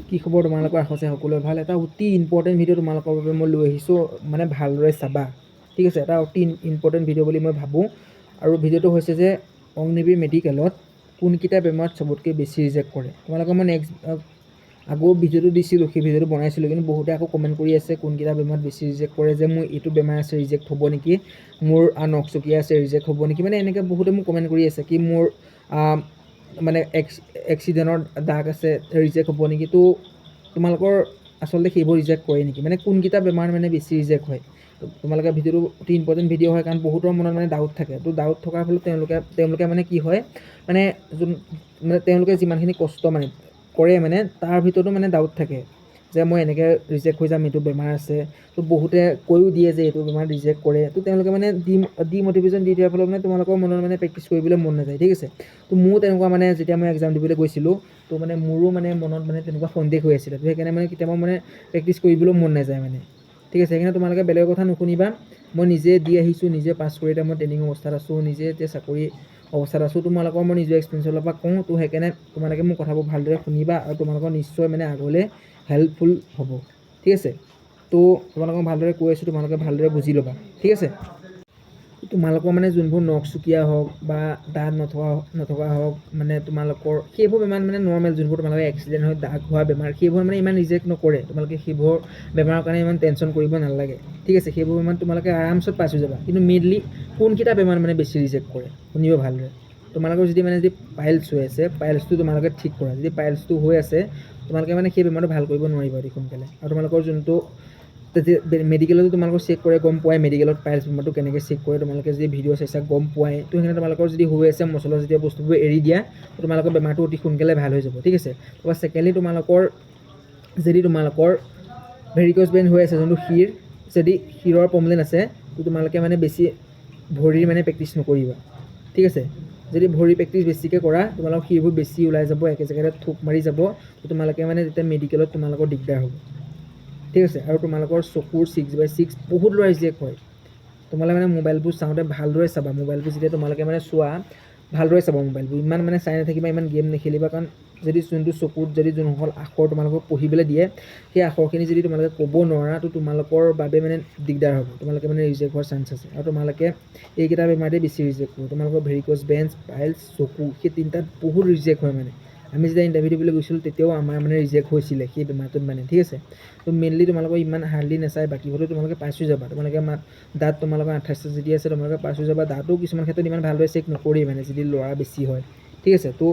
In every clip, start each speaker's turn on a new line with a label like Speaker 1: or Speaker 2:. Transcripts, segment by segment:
Speaker 1: কি খবৰ তোমালোকৰ? আশা আছে সকলোৱে ভাল। এটা অতি ইম্পৰ্টেণ্ট ভিডিঅ' তোমালোকৰ বাবে মই লৈ আহিছোঁ, মানে ভালদৰে চাবা, ঠিক আছে? এটা অতি ইম্পৰ্টেণ্ট ভিডিঅ' বুলি মই ভাবোঁ। আৰু ভিডিঅ'টো হৈছে যে অগ্নিবীৰ মেডিকেলত কোনকেইটা বেমাৰত চবতকৈ বেছি ৰিজেক্ট কৰে। তোমালোকৰ মই নেক্সট আগৰ ভিডিঅ'টো দিছিলোঁ, সেই ভিডিঅ'টো বনাইছিলোঁ, কিন্তু বহুতে আকৌ কমেণ্ট কৰি আছে কোনকেইটা বেমাৰত বেছি ৰিজেক্ট কৰে, যে মোৰ এইটো বেমাৰ আছে, ৰিজেক্ট হ'ব নেকি, মোৰ নখচকীয়া আছে, ৰিজেক্ট হ'ব নেকি। মানে এনেকৈ বহুতে মোক কমেণ্ট কৰি আছে কি মোৰ মানে এক্সিডেণ্টৰ দাগ আছে, ৰিজেক্ট হ'ব নেকি? তো তোমালোকৰ আচলতে সেইবোৰ ৰিজেক্ট কৰে নেকি? মানে কোনকেইটা বেমাৰ মানে বেছি ৰিজেক্ট হয়? তোমালোকে ভিডিঅ'টো অতি ইম্পৰ্টেণ্ট ভিডিঅ' হয়, কাৰণ বহুতৰ মনত মানে ডাউট থাকে। তো ডাউট থকাৰ ফলত তেওঁলোকে মানে কি হয়, মানে যোন মানে তেওঁলোকে যিমানখিনি কষ্ট মানে কৰে, মানে তাৰ ভিতৰতো মানে ডাউট থাকে যে মই এনেকৈ ৰিজেক্ট হৈ যাম, এইটো বেমাৰ আছে। তো বহুতে কৈও দিয়ে যে এইটো বেমাৰ ৰিজেক্ট কৰে। তো তেওঁলোকে মানে ডিমটিভেশ্যন দি দিয়াৰ ফলত মানে তোমালোকৰ মনত মানে প্ৰেক্টিছ কৰিবলৈ মন নাযায়, ঠিক আছে? তো মোৰো তেনেকুৱা মানে যেতিয়া মই এক্সাম দিবলৈ গৈছিলোঁ, তো মানে মোৰো মানে মনত মানে তেনেকুৱা সন্দেহ হৈ আছিলে। তো সেইকাৰণে মানে কেতিয়াবা মানে প্ৰেক্টিছ কৰিবলৈও মন নাযায় মানে, ঠিক আছে? সেইকাৰণে তোমালোকে বেলেগৰ কথা নুশুনিবা। মই নিজে দি আহিছোঁ, নিজে পাছ কৰি এতিয়া মই ট্ৰেইনিং অৱস্থাত আছোঁ, নিজে এতিয়া চাকৰি অৱস্থাত আছোঁ। তোমালোকৰ মই নিজৰ এক্সপিৰিয়েঞ্চৰ পৰা কওঁ। তো সেইকাৰণে তোমালোকে মোৰ কথাবোৰ ভালদৰে শুনিবা আৰু তোমালোকৰ নিশ্চয় মানে আগলৈ হেল্পফুল হ'ব, ঠিক আছে? তো তোমালোকক ভালদৰে কৈ আছোঁ, তোমালোকে ভালদৰে বুজি ল'বা, ঠিক আছে? তোমালোকৰ মানে যোনবোৰ নখচুকীয়া হওক বা দাঁত নথকা নথকা হওক, মানে তোমালোকৰ সেইবোৰ বেমাৰ মানে নৰ্মেল যোনবোৰ তোমালোকৰ এক্সিডেণ্ট হৈ দাগ হোৱা বেমাৰ, সেইবোৰ মানে ইমান ৰিজেক্ট নকৰে। তোমালোকে সেইবোৰ বেমাৰৰ কাৰণে ইমান টেনশ্যন কৰিব নালাগে, ঠিক আছে? সেইবোৰ বেমাৰ তোমালোকে আৰামছত পাছ হৈ যাবা। কিন্তু মেইনলি কোনকেইটা বেমাৰ মানে বেছি ৰিজেক্ট কৰে, শুনিব ভালদৰে। তোমালোকৰ যদি মানে যদি পাইলছ হৈ আছে, পাইলছটো তোমালোকে ঠিক কৰা। যদি পাইলছটো হৈ আছে, তোমালোকে মানে সেই বেমাৰটো ভাল কৰিব নোৱাৰিবা অতি সোনকালে। আৰু তোমালোকৰ যোনটো তেতিয়া মেডিকেলতো তোমালোকৰ চেক কৰে, গম পোৱাই মেডিকেলত পাইলছ বেমাৰটো কেনেকৈ চেক কৰে, তোমালোকে যদি ভিডিঅ' চাইছা গম পোৱাই। তো সেইকাৰণে তোমালোকৰ যদি হৈ আছে, মছলাজাতীয় বস্তুবোৰ এৰি দিয়া, তোমালোকৰ বেমাৰটো অতি সোনকালে ভাল হৈ যাব, ঠিক আছে? তাৰপৰা ছেকেণ্ডলি তোমালোকৰ যদি তোমালোকৰ ভেৰিকজ ভেইন হৈ আছে, যোনটো শিৰ, যদি শিৰৰ প্ৰব্লেম আছে, তো তোমালোকে মানে বেছি ভৰিৰ মানে প্ৰেক্টিচ নকৰিবা, ঠিক আছে? যদি ভৰি প্ৰেক্টিচ বেছিকৈ কৰা, তোমালোকৰ শিৰবোৰ বেছি ওলাই যাব, একে জেগাতে থোপ মাৰি যাব। তো তোমালোকে মানে তেতিয়া মেডিকেলত তোমালোকৰ দিগদাৰ হ'ব, ঠিক আছে? আৰু তোমালোকৰ চকুৰ 6x6 বহুত ল'ৰা ৰিজেক্ট হয়। তোমালোকে মানে মোবাইলবোৰ চাওঁতে ভালদৰে চাবা। মোবাইলবোৰ যেতিয়া তোমালোকে মানে চোৱা, ভালদৰে চাবা। মোবাইলবোৰ ইমান মানে চাই নাথাকিবা, ইমান গেম নেখেলিবা। কাৰণ যদি যোনটো চকুত যদি যোনসকল আখৰ তোমালোকক পঢ়িবলৈ দিয়ে, সেই আখৰখিনি যদি তোমালোকে ক'ব নোৱাৰা, তো তোমালোকৰ বাবে মানে দিগদাৰ হ'ব, তোমালোকে মানে ৰিজেক্ট হোৱাৰ চান্স আছে। আৰু তোমালোকে এইকেইটা বেমাৰতে বেছি ৰিজেক্ট কৰিব। তোমালোকৰ ভেৰিকজ ভেইনছ, পাইলছ, চকু, সেই তিনিটাত বহুত ৰিজেক্ট হয়। মানে আমি যেতিয়া ইণ্টাৰভিউ দিবলৈ গৈছিলোঁ, তেতিয়াও আমাৰ মানে ৰিজেক্ট হৈছিলে সেই বেমাৰটোত মানে, ঠিক আছে? তো মেইনলি তোমালোকৰ ইমান হাৰ্ডলি নাচায়, বাকীবোৰতো তোমালোকে পাছ হৈ যাবা। তোমালোকে মাত দাঁত তোমালোকৰ 28টা যদি আছে, তোমালোকে পাছ হৈ যাবা। দাঁতো কিছুমান ক্ষেত্ৰত ইমান ভালদৰে চেক নকৰেই, মানে যদি ল'ৰা বেছি হয়, ঠিক আছে? তো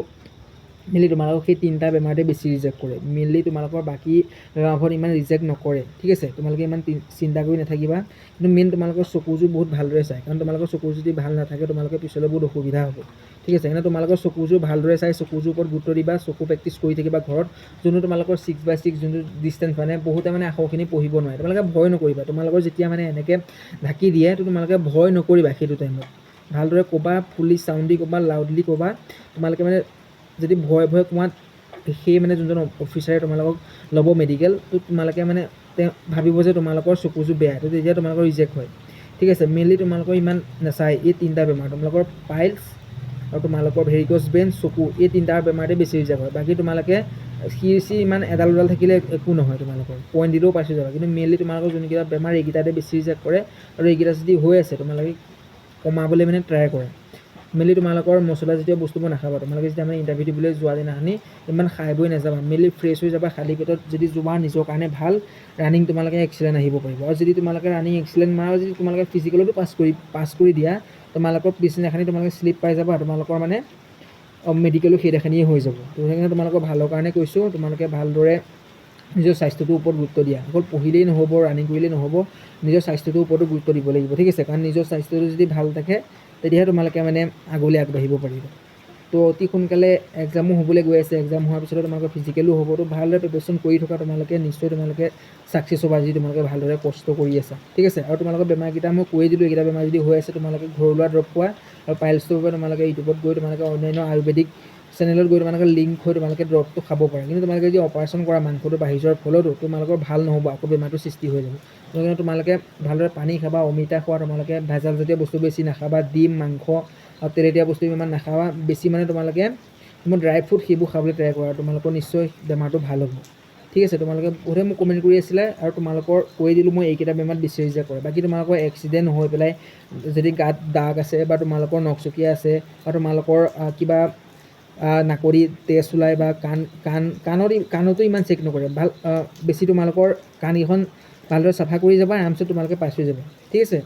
Speaker 1: মেইনলি তোমালোকক সেই তিনিটা বেমাৰতে বেছি ৰিজেক্ট কৰে। মেইনলি তোমালোকৰ বাকী বেমাৰবোৰত ইমান ৰিজেক্ট নকৰে, ঠিক আছে? তোমালোকে ইমান চিন্তা কৰি নাথাকিবা। কিন্তু মেইন তোমালোকৰ চকুযোৰ বহুত ভালদৰে চায়, কাৰণ তোমালোকৰ চকুযোৰ যদি ভাল নাথাকে, তোমালোকে পিছলৈ বহুত অসুবিধা হ'ব, ঠিক আছে? সেইকাৰণে তোমালোকৰ চকুযোৰ ভালদৰে চাই চকুযোৰ ওপৰত গুৰুত্ব দিবা। চকু প্ৰেক্টিচ কৰি থাকিবা ঘৰত। যোনটো তোমালোকৰ 6x6 যোনটো ডিষ্টেঞ্চ, মানে বহুতে মানে আখৰখিনি পঢ়িব নোৱাৰে। তোমালোকে ভয় নকৰিবা। তোমালোকৰ যেতিয়া মানে এনেকৈ ঢাকি দিয়ে, তো তোমালোকে ভয় নকৰিবা। সেইটো টাইমত ভালদৰে ক'বা, ফুলি চাউণ্ড দি ক'বা, লাউডলি ক'বা। তোমালোকে মানে যদি ভয় ভয় কোৱাত, সেই মানে যোনজন অফিচাৰে তোমালোকক ল'ব মেডিকেল, তো তোমালোকে মানে তেওঁ ভাবিব যে তোমালোকৰ চকুযোৰ বেয়া, তো তেতিয়া তোমালোকৰ ৰিজেক্ট হয়, ঠিক আছে? মেইনলি তোমালোকৰ ইমান নাচায় এই তিনিটা বেমাৰ, তোমালোকৰ পাইলছ আৰু তোমালোকৰ ভেৰিকজ ভেইন, চকু, এই তিনিটা বেমাৰতে বেছি ৰিজেক্ট হয়। বাকী তোমালোকে শিৰ চিৰ ইমান এডাল দুডাল থাকিলে একো নহয়, তোমালোকৰ পইণ্ট দিলেও পাছ হৈ যাবা। কিন্তু মেইনলি তোমালোকৰ যোনকেইটা বেমাৰ, এইকেইটাতে বেছি ৰিজেক্ট কৰে। আৰু এইকেইটা যদি হৈ আছে, তোমালোকে কমাবলৈ মানে ট্ৰাই কৰা। মেইনলি তোমালোকৰ মছলাজাতীয় বস্তুবোৰ নাখাবা। তোমালোকে যেতিয়া মানে ইণ্টাৰভিউ দিবলৈ যোৱা দিনাখনি ইমান খাই বৈ নাযাবা। মেইনলি ফ্ৰেছ হৈ যাবা। খালী পেটত যদি যোৱা, নিজৰ কাৰণে ভাল। ৰানিং তোমালোকে এক্সিলেণ্ট আহিব পাৰিব। আৰু যদি তোমালোকে ৰানিং এক্সিলেণ্ট মাৰা, যদি তোমালোকে ফিজিকেলতো পাছ কৰি দিয়া, তোমালোকৰ পিছদিনাখনি তোমালোকে শ্লিপ পাই যাবা। তোমালোকৰ মানে মেডিকেলো সেইদিনাখনিয়ে হৈ যাব। তো সেইকাৰণে তোমালোকৰ ভালৰ কাৰণে কৈছোঁ, তোমালোকে ভালদৰে নিজৰ স্বাস্থ্যটোৰ ওপৰত গুৰুত্ব দিয়া। অকল পঢ়িলেই নহ'ব, ৰানিং কৰিলেই নহ'ব, নিজৰ স্বাস্থ্যটোৰ ওপৰতো গুৰুত্ব দিব লাগিব, ঠিক আছে? কাৰণ নিজৰ স্বাস্থ্যটো যদি ভাল থাকে, তেতিয়াহে তোমালোকে মানে আগলৈ আগবাঢ়িব পাৰিবা। তো অতি সোনকালে এক্সামো হ'বলৈ গৈ আছে। এক্সাম হোৱাৰ পিছতে তোমালোকৰ ফিজিকেলো হ'ব। তো ভালদৰে প্ৰিপেৰেশ্যন কৰি থকা। তোমালোকে নিশ্চয় তোমালোকে ছাকচেছ হ'বা, যদি তোমালোকে ভালদৰে কষ্ট কৰি আছা, ঠিক আছে? আৰু তোমালোকৰ বেমাৰকেইটা মই কৈয়ে দিলোঁ। এইকেইটা বেমাৰ যদি হৈ আছে, তোমালোকে ঘৰুৱা দৰৱ খোৱা। আৰু পাইলছটোৰ বাবে তোমালোকে ইউটিউবত গৈ, তোমালোকে অন্যান্য আয়ুৰ্বেদিক চেনেলত গৈ তোমালোকে লিংক হৈ তোমালোকে দৰৱটো খাব পাৰা। কিন্তু তোমালোকে যদি অপাৰেশ্যন কৰা মাংসটো বাঢ়ি যোৱাৰ ফলতো তোমালোকৰ ভাল নহ'ব, আকৌ বেমাৰটো সৃষ্টি হৈ যাব। সেইকাৰণে তোমালোকে ভালদৰে পানী খাবা, অমিতা খোৱা। তোমালোকে ভেজালজাতীয় বস্তু বেছি নাখাবা। ডিম, মাংস আৰু তেলেতীয়া বস্তু ইমান নাখাবা বেছি। মানে তোমালোকে ড্ৰাই ফ্ৰুট সেইবোৰ খাবলৈ ট্ৰাই কৰা। তোমালোকৰ নিশ্চয় বেমাৰটো ভাল হ'ব। ঠিক আছে, তোমালোকে বহুতে মোক কমেণ্ট কৰি আছিলে আৰু তোমালোকৰ কৈ দিলোঁ মই, এইকেইটা বেমাৰত ডিচচাৰ্জ কৰে। বাকী তোমালোকৰ এক্সিডেণ্ট হৈ পেলাই যদি গাত দাগ আছে বা তোমালোকৰ নখচকীয়া আছে বা তোমালোকৰ কিবা নাকদি তেজ ওলায় বা কাণ কাণ কাণত কাণতো ইমান চেক নকৰে ভাল বেছি। তোমালোকৰ কাণকেইখন ভালদৰে চাফা কৰি যাবা, আৰামছে তোমালোকে পাছ হৈ যাবা। ঠিক আছে।